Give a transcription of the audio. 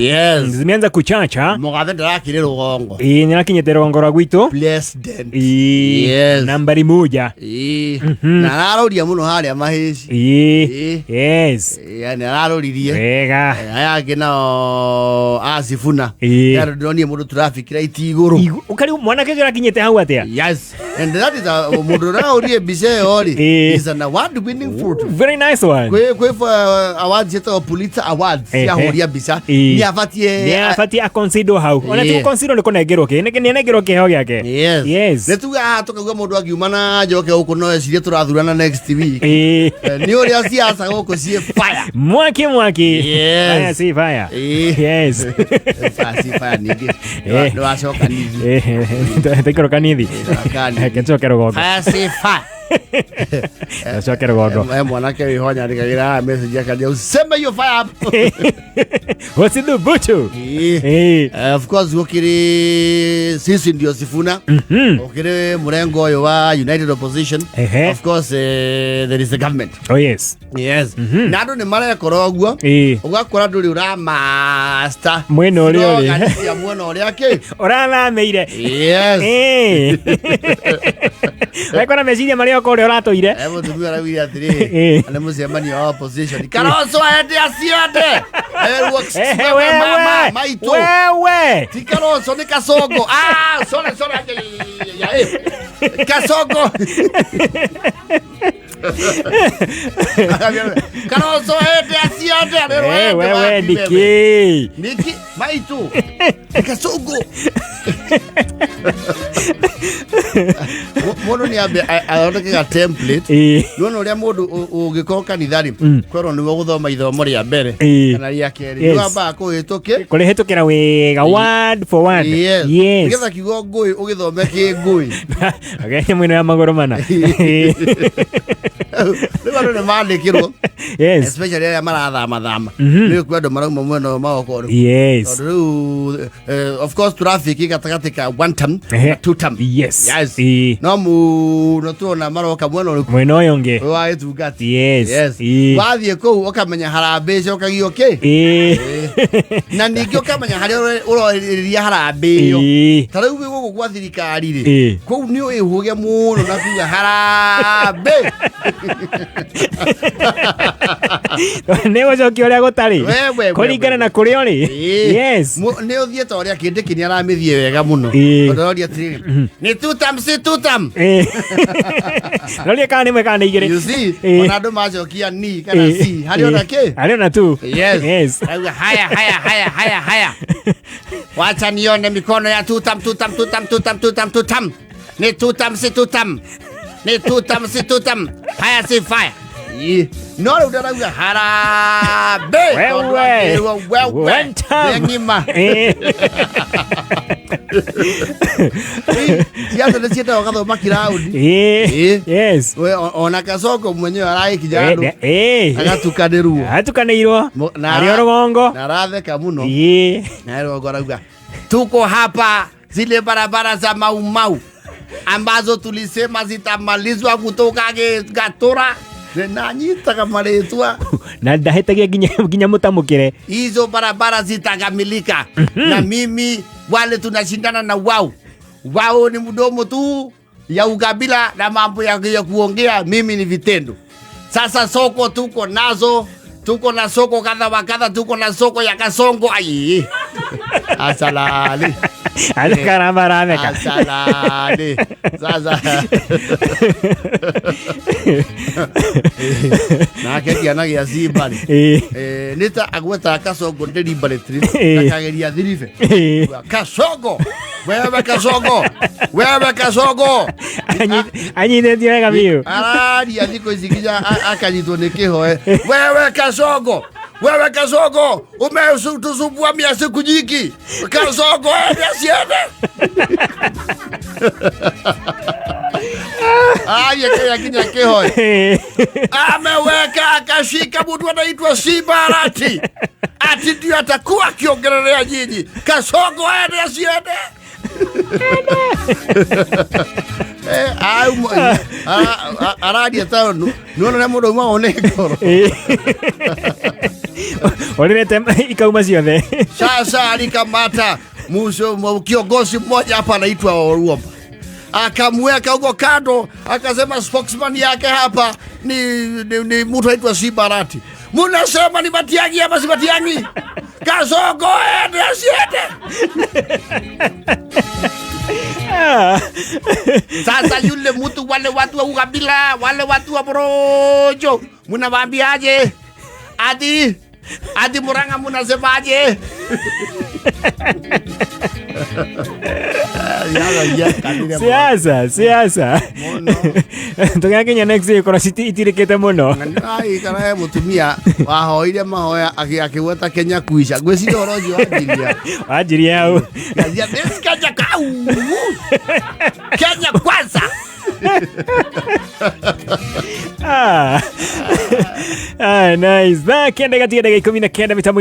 Yes. Zimeanza kuchacha. Mugathe ndarakire rugongo. Ĩĩ, nĩrakinyĩte rũgongo rwa gwitũ. President. Ĩĩ, Yes. nambari moja. Ĩĩ. Na araroria muno haria mahici. Ĩĩ. Ĩĩ. Yes. Yani araroririe. Wega. Aya angĩ nao acibuna. Ĩĩ. Andũ ndĩronire mũndũ traffic light igũrũ. Ũkari mwanake ũcio arakinyĩte hau atĩa? Yes. And that is a mũndũ ũrahũrire mbica ĩyo rĩ. Ĩĩ. Is an award winning photo. Very nice one. Kwĩ awards ciĩtagwo Pulitzer Awards Ehe. ciahũria mbica. Ĩĩ. Nĩ abatiĩ Nĩ abatiĩ aconsider hau. Ona ti Ĩĩ. gũconsider nĩ kũnengerwo kĩ. Nĩ anengerwo kĩheo gĩake. Yes. Yes. Nĩ tuga haha tũkauga mũndũ angiuma na njoke gũkũ no ecirie tũrathurana next week. Ĩĩ. Nĩ ũrĩa siasa gũkũ ciĩ fire. Mwaki mwaki. Yes. Fire si fire. Ĩĩ. Yes. Fire si fire ningĩ. Ĩĩ. Nĩ wacoka nithi. Taikũrũka nithi. Nĩwacoka nithi. Reke ncoke rũgongo. Fire si fire. Ncoke rũgongo. He mwanake wĩho anyandĩkagĩra haha message akanja useme hiyo fire hapo. Usithubutu. Ĩĩ. Ĩĩ. Of course gũkĩrĩ sisi ndio Sifuna gũkĩrĩ mũrengo ũyũ wa United Opposition. Ehe. Of course there is the government. Oh yes. Yes. Na andũ nĩ marekora ũguo. Ĩĩ. Ũgakora ndũrĩ ũramasta Mwena ũrĩa ũrĩ. slogan cia mwena ũrĩa kĩ. Ũrathamĩire. Yes. Ĩĩ. Wekora meciria marĩa okorwo ũrĩa ũratũire. Eh, mũtumia araugire atĩrĩrĩ Ĩĩ. nĩ mũcemanio wa opposition Kalonzo ende aciende. Erwo Ehe, wewe. mama maitũ. Wewe. Ti Kalonzo nĩ Kasongo. Ah, sorry sorry. Ya, eh. Kasongo. Kalonzo ende aciende. Arerwo Eh, ende wewe wapi wewe. niki. Niki maitu. Nĩ Kasongo. Mũndũ nĩ ambe athondeke ga template. Ĩĩ. Nĩwona ũrĩa mũndũ ũngĩkorwo kanitha-rĩ kwerwo nĩguo gũthoma ithomo rĩa mbere Ĩĩ. kana rĩa kerĩ Yes. nĩwambaga kũhĩtũkĩ Kũrĩhĩtũkĩra wega word for word. Yes. Yes. Nĩgetha kiugo ngũĩ ũgĩthome kĩ ngũĩ. Okay, mwena ya magũrũ mana. Rĩu andũ nĩ mandĩkĩrwo Yes. especially arĩa marathamathama nĩ kwĩ andũ marauma mwena ũyũ magoka ũrĩkũ. Yes. Tondũ rĩu of course traffic ĩ gatagatĩ ka one term Ehe. na two term. Yes. Yes. Ĩĩ. No mũno tuona maroka mwena ũrĩkũ. Mwena ũyũ ũngĩ. Ũyũ wa gĩtungati. Yes. Yes. Ĩĩ. Wathiĩ kũu ũkamenya harambĩ icio ũkagio kĩ. Ĩĩ. Na ningĩ ũkamenya harĩa ũroreria harambĩ ĩyo. Ĩĩ. Ta rĩu wĩ gũkũ gwa thirikari rĩ Ĩĩ. kũu nĩ wĩhũge mũno na kuga harambĩ. Nĩ gũcokia ũrĩa gũtarĩ. We, we, we, Kũringana we. na kũrĩa ũrĩ. Ĩĩ. Yes. Nĩ ũthiĩte ũrĩa kĩndĩkĩ nĩ aramĩthiĩ wega mũno. Ĩĩ. Tondũ aroria atĩrĩrĩ nĩ tutam si tutam. Ĩĩ. Roria kana nĩ ĩmwe kana nĩ igĩrĩ. You see, Ĩĩ. ona andũ macokia ni kana Ĩĩ. si harĩ ona Ĩĩ. kĩ. Harĩ ona tu. Yes. Yes. Auga, haya haya haya haya haya. Wacha nione mikono ya tutam tutam tutam tutam tutam tutam. Ni tutam si tutam. Ni tutam si tutam. Fire si fire. Ĩĩ. No rĩu ndarauga harambĩ. Tondũ Wewe. akĩrwo wewe. One time. Nĩ ng'ima. Ĩĩ. Ciaca nĩ ciendaga ũgathoma kiraũndi. Ĩĩ. Ĩĩ. Yes. We, ona Kasongo mwenyewe aragĩkinya Ĩĩ, andũ ĩĩ. agatukanĩrwo. Atukanĩirwo. Na Arĩ o rũgongo. Na aratheka mũno. Ĩĩ. Na rũgongo arauga tuko hapa zile barabara za Maumau ambazo tulisema zitamalizwa kutoka Gatura na nyitaga marĩtwa. Na ndahĩtagia nginya mũtamũkĩre. Hizo barabara zitakamilika. Na mimi wale tunashindana na wao, wao ni mdomo tu ya ukabila na mambo ya kuongea, mimi ni vitendo. Sasa soko tuko nazo, tuko na soko kadha wa kadha, tuko na soko ya Kasongo. Ai, asalali. Andũ karamba aratheka. Asalali. Sasa nake kĩana gĩa Simba rĩ Ĩĩ. Nĩ ta agwetaga Kasongo deliberately Ĩĩ. akageria thiribe. Ĩĩ. Kasongo wewe, Kasongo wewe, Kasongo. Anyitĩtie wega biũ. Araria thikũ ici nginya akanyitwo nĩ kĩhoe. Wewe Kasongo, wewe Kasongo, umetusumbua mia siku nyingi. Kasongo ende asiende. Aya kaya nginya kĩhoe. Ĩĩ. Ameweka akashika mtu anaitwa Simba Arati ati ndio atakuwa akiongelelea nyinyi. Kasongo aende asiende. Eh, araria ta nĩwona ũrĩa mũndũ aumagwo nĩ ngoro. Orĩrete ikauma ciothe. Sasa alikamata kiongozi mmoja hapa anaitwa Oruomba, akamweka huko kando, akasema spokesman yake hapa ni mtu anaitwa Simbarati. Munasema ni Matiang'i ama si Matiang'i? Kasongo ende asiende? Ah. Sasa yule mtu, wale watu wa ukabila, wale watu wa porojo, munawaambiaje? Ati Murang'a munasemaje? Siasa, siasa. Mũno. Tũgĩkinya next year korwo itirĩkĩte mũno. Ai, kana he mũtumia wahoire mahoya akĩgweta Kenya kuica, ngwĩciria ũhoro ũcio wanjiria. Wanjirie hau. Ngazia, "This Kenya kau Kenya kwanza." Ah. Ah, nice. Thaa 9 gatiga ndagĩka 19 mĩtambo.